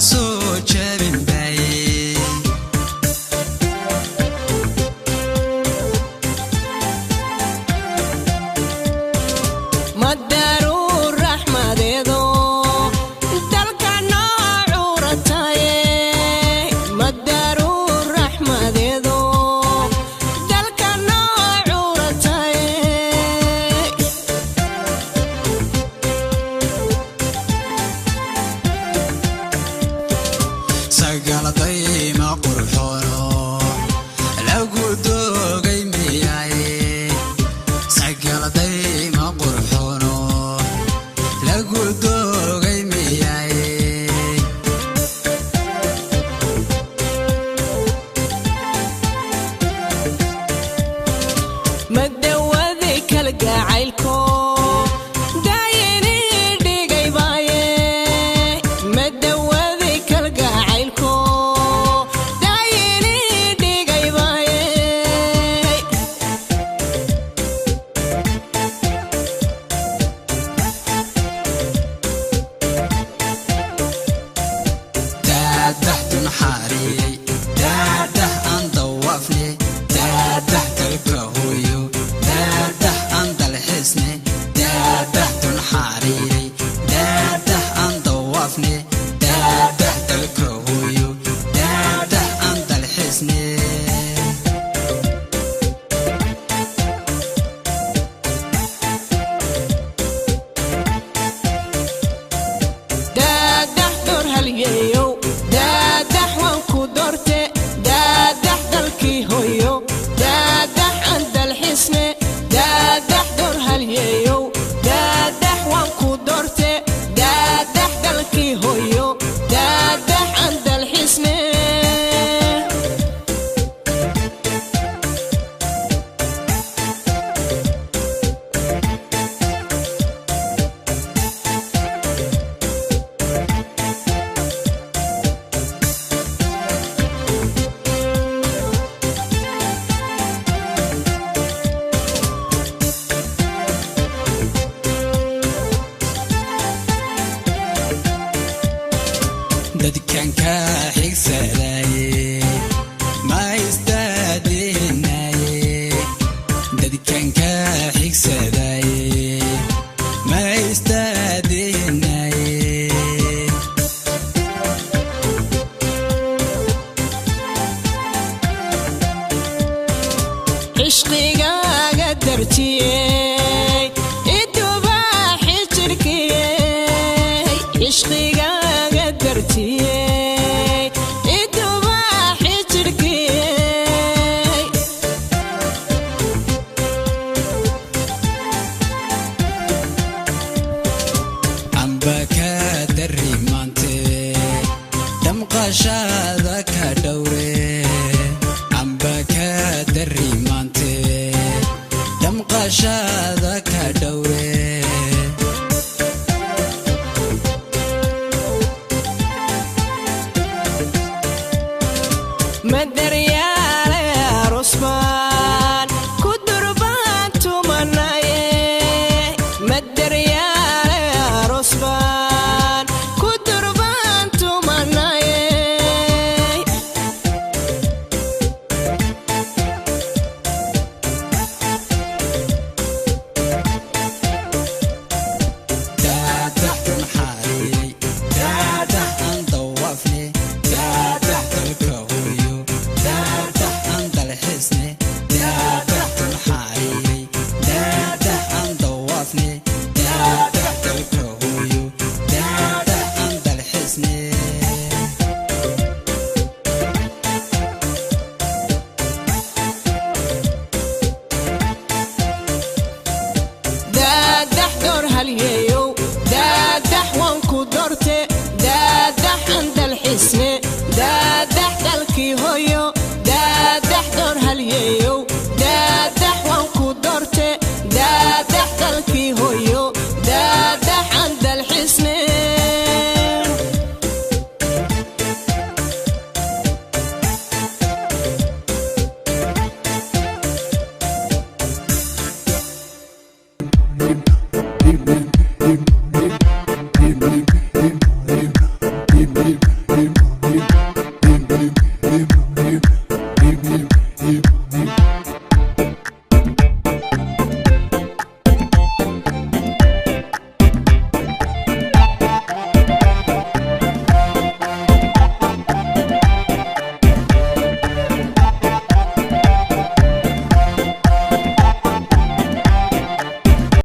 Soo jabin bay. Madaruur raxmadeedo dalka noo curataye, madaruur raxmadeedo dalka noo curataye. Sagaaladayma qurxoono lagu doogay miyaye, sagaaladayma qurxoono lagu doogay miyaye. Madawadi kalgacaylko daayini dhigay baaye, madawadi kalgacaylko daayini dhigay baaye. Daadax dunxaariyey, daadax aan dawaafne, daadax dalka hooyo, daadax aan dalxiisne. Daadax dunxaariyey, daadax aan dawaafne, daadax dalka hooyo, daadax aan dalxiisne. Daadax door halyeeyow, daadax waan ku doorte, daadax dalkii hooyo, daadax aan dalxisne. Daadax door halyeeyow, daadax waan ku doorte, daadax dalkii hooyo, daadax aan dalxisne. Dadkan ka xigsadaaye ma istaadinaye, dadkan ka xigsadaaye ma istaadinaye. Cishqigaaga dartiyey idubaaxi jirkiyey, cishqigaaga dartiyey idubaaxi jirkiyey. Amba ka dari maante damqashaada ka dhowre, amba ka dari maante damqashaada ka dhowre. Madaryaale arosbaan ku durbaan tumanaye, madaryaale arosbaan ku durbaan tumanaye. Daadax dunxaariyey, daadax aan dawaafne, daadax dalka hooyo, daadax aan dalxiisne. Daadax dunxaariyey, daadax aan dawaafne, daadax dalka hooyo, daadax aan dalxiisne. Daadax door halyeeyow, daadax waan ku doorte, daadax aan dalxisne, daadax dalkii hooyo. Daadax door halyeeyow, daadax waan ku doorte, daadax dalkii hooyo, daadax aan dalxisne.